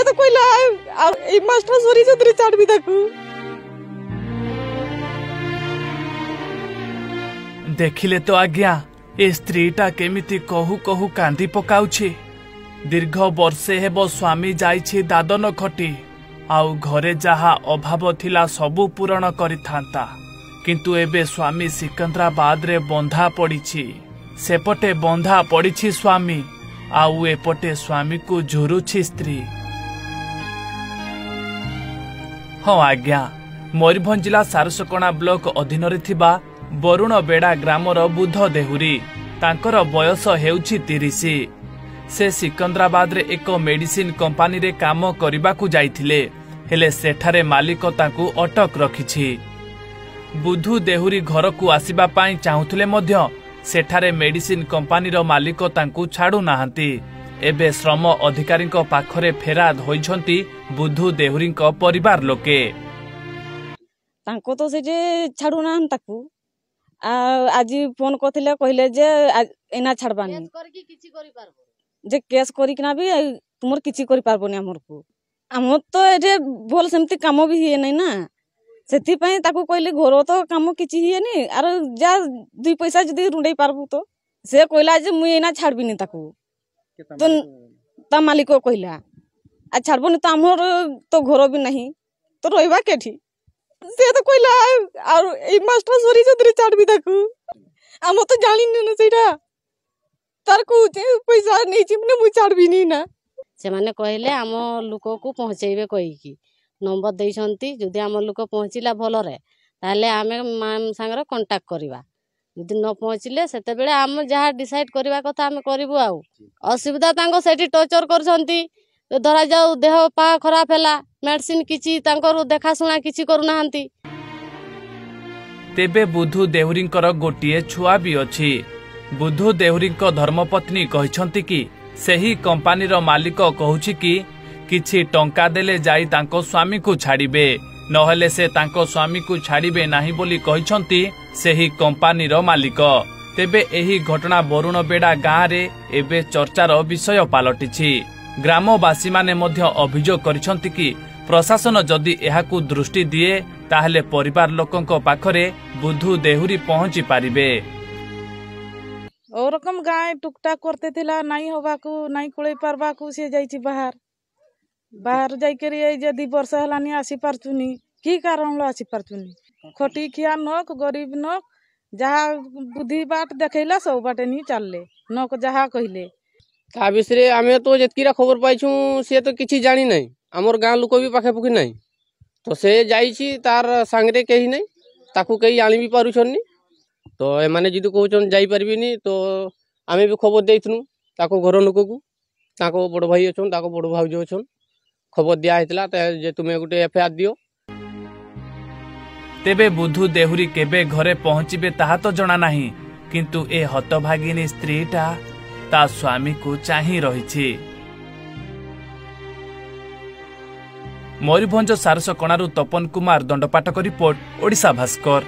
ତ କହିଲା ଆଉ ଏଇ ମାସଟା ସରି ସେଥିରେ ଛାଡ଼ିବି ତାକୁ। ଦେଖିଲେ ତ ଆଜ୍ଞା, ଏ ସ୍ତ୍ରୀଟା କେମିତି କହୁ କହୁ କାନ୍ଦି ପକାଉଛି। ଦୀର୍ଘ ବର୍ଷେ ହେବ ସ୍ୱାମୀ ଯାଇଛି ଦାଦନ ଖଟି, ଆଉ ଘରେ ଯାହା ଅଭାବ ଥିଲା ସବୁ ପୂରଣ କରିଥାନ୍ତା। କିନ୍ତୁ ଏବେ ସ୍ୱାମୀ ସିକନ୍ଦ୍ରାବାଦରେ ବନ୍ଧା ପଡ଼ିଛି। ସେପଟେ ବନ୍ଧା ପଡ଼ିଛି ସ୍ୱାମୀ, ଆଉ ଏପଟେ ସ୍ୱାମୀକୁ ଝୁରୁଛି ସ୍ତ୍ରୀ। ହଁ ଆଜ୍ଞା, ମୟୂରଭଞ୍ଜ ଜିଲ୍ଲା ସାରସକଣା ବ୍ଲକ ଅଧୀନରେ ଥିବା ବରୁଣବେଡ଼ା ଗ୍ରାମର ବୁଧ ଦେହୁରୀ, ତାଙ୍କର ବୟସ ହେଉଛି 30। ସେ ସିକନ୍ଦ୍ରାବାଦରେ ଏକ ମେଡିସିନ କମ୍ପାନୀରେ କାମ କରିବାକୁ ଯାଇଥିଲେ, ହେଲେ ସେଠାରେ ମାଲିକ ତାଙ୍କୁ ଅଟକ ରଖିଛି। ବୁଧୁ ଦେହୁରୀ ଘରକୁ ଆସିବା ପାଇଁ ଚାହୁଁଥିଲେ ମଧ୍ୟ ସେଠାରେ ମେଡିସିନ କମ୍ପାନୀର ମାଲିକ ତାଙ୍କୁ ଛାଡୁନାହାନ୍ତି। ଏବେ ଶ୍ରମ ଅଧିକାରୀଙ୍କ ପାଖରେ ଫେରାଦ ହୋଇଛନ୍ତି ବୁଧୁ ଦେହୁରୀଙ୍କ ପରିବାର ଲୋକେ। ତାଙ୍କ ତ ସେଠି ଛାଡୁନାହାନ୍ତି ତାକୁ। ଆଉ ଆଜି ଫୋନ କରିଥିଲେ, କହିଲେ ଯେ ଏଇନା ଛାଡବାନି, ଯେ କେସ୍ କରିକିନା ବି ତୁମର କିଛି କରିପାରିବନି। ଆମରକୁ ଆମର ତ ଏଠି ଭଲ ସେମିତି କାମ ବି ହୁଏ ନାହିଁ ନା, ସେଥିପାଇଁ ତାକୁ କହିଲି ଘର ତ କାମ କିଛି ହୁଏନି, ଆର ଯାହା ଦୁଇ ପଇସା ଯଦି ରୁଣ୍ଡେଇ ପାରିବୁ ତ। ସେ କହିଲା ଯେ ମୁଇଁ ଏଇନା ଛାଡବିନି ତାକୁ। ତ ତା ମାଲିକ କହିଲା ଆଉ ଛାଡବନି ତ ଆମର ତ ଘର ବି ନାହିଁ, ତ ରହିବା କେଠି? ସେ ତ କହିଲା ଆଉ ଏଇ ମାସଟା ସରି ସେଥିରେ ଛାଡବି ତାକୁ। ଆମ ତ ଜାଣିନି ନା ସେଇଟା, ତାର କହୁଛି ପଇସା ନେଇଛି ମାନେ ମୁଁ ଛାଡବିନି ନା। ସେମାନେ କହିଲେ ଆମ ଲୋକକୁ ପହଞ୍ଚେଇବେ କହିକି ନମ୍ବର ଦେଇଛନ୍ତି। ଯଦି ଆମ ଲୋକ ପହଞ୍ଚିଲା ଭଲରେ, ତାହେଲେ ଆମେ ମ୍ୟାମ୍ ସାଙ୍ଗରେ କଣ୍ଟାକ୍ଟ କରିବା। ଯଦି ନ ପହଞ୍ଚିଲେ, ସେତେବେଳେ ଆମେ ଯାହା ଡିସାଇଡ୍ କରିବା କଥା ଆମେ କରିବୁ। ଆଉ ଅସୁବିଧା ତାଙ୍କ ସେଠି ଟର୍ଚର କରୁଛନ୍ତି। ଧରାଯାଉ ଦେହ ପା ଖରାପ ହେଲା, ମେଡିସିନ କିଛି ତାଙ୍କର ଦେଖାଶୁଣା କିଛି କରୁନାହାନ୍ତି। ତେବେ ବୁଧୁ ଦେହୁରୀଙ୍କର ଗୋଟିଏ ଛୁଆ ବି ଅଛି। ବୁଧୁ ଦେହୁରୀଙ୍କ ଧର୍ମପତ୍ନୀ କହିଛନ୍ତି କି ସେହି କମ୍ପାନୀର ମାଲିକ କହୁଛି କି କିଛି ଟଙ୍କା ଦେଲେ ଯାଇ ତାଙ୍କ ସ୍ୱାମୀକୁ ଛାଡ଼ିବେ, ନହେଲେ ସେ ତାଙ୍କ ସ୍ୱାମୀକୁ ଛାଡ଼ିବେ ନାହିଁ ବୋଲି କହିଛନ୍ତି ସେହି କମ୍ପାନୀର ମାଲିକ। ତେବେ ଏହି ଘଟଣା ବରୁଣବେଡ଼ା ଗାଁରେ ଏବେ ଚର୍ଚ୍ଚାର ବିଷୟ ପାଲଟିଛି। ଗ୍ରାମବାସୀମାନେ ମଧ୍ୟ ଅଭିଯୋଗ କରିଛନ୍ତି କି ପ୍ରଶାସନ ଯଦି ଏହାକୁ ଦୃଷ୍ଟି ଦିଏ, ତାହେଲେ ପରିବାର ଲୋକଙ୍କ ପାଖରେ ବୁଧୁ ଦେହୁରୀ ପହଞ୍ଚି ପାରିବେ। ওরকম গায়ে টুকটাক করতে ଥିଲା, ନାଇଁ ହବାକୁ, ନାଇଁ କୁଳେଇ ପାରବାକୁ ସେ ଯାଇଛି ବାହାର। ବାହାର ଯାଇକରି ଏଇ ଯେ 2 ବର୍ଷ ହେଲାନି ଆସି ପାରୁଚୁନି। କି କାରଣରୁ ଆସି ପାରୁଚୁନି? ଖଟି ଖିଆ ନୋକ, ଗରିବ ନୋକ, ଯାହା ବୁଦ୍ଧି ବାଟ ଦେଖେଇଲା ସବୁ ବାଟେ ନି ଚାଲିଲେ ନୋକ ଯାହା କହିଲେ। ତା ବିଷୟରେ ଆମେ ତ ଯେତିକିଟା ଖବର ପାଇଛୁ, ସିଏ ତ କିଛି ଜାଣି ନାହିଁ। ଆମର ଗାଁ ଲୋକ ବି ପାଖାପାଖି ନାହିଁ। ତ ସେ ଯାଇଛି, ତାର ସାଙ୍ଗରେ କେହି ନାହିଁ, ତାକୁ କେହି ଆଣି ବି ପାରୁଛନ୍ନି। ତ ଏମାନେ ଯଦି କହୁଛନ୍ ଯାଇପାରିବିନି, ତ ଆମେ ବି ଖବର ଦେଇଥିନୁ ତାକୁ ଘର ଲୋକକୁ। ତାଙ୍କ ବଡ଼ ଭାଇ ଅଛନ୍, ତାଙ୍କ ବଡ଼ ଭାଉଜ ଅଛନ୍, ଖବର ଦିଆ ହେଇଥିଲା ଯେ ତୁମେ ଗୋଟେ ଏଫଆଇଆର ଦିଅ। ତେବେ ବୁଧୁ ଦେହୁରୀ କେବେ ଘରେ ପହଞ୍ଚିବେ ତାହା ତ ଜଣା ନାହିଁ, କିନ୍ତୁ ଏ ହତଭାଗିନୀ ସ୍ତ୍ରୀଟା ତା ସ୍ୱାମୀକୁ ଚାହିଁ ରହିଛି। ମୟୂରଭଞ୍ଜ ସାରସକଣାରୁ ତପନ କୁମାର ଦଣ୍ଡପାଟକ ରିପୋର୍ଟ, ଓଡ଼ିଶା ଭାସ୍କର।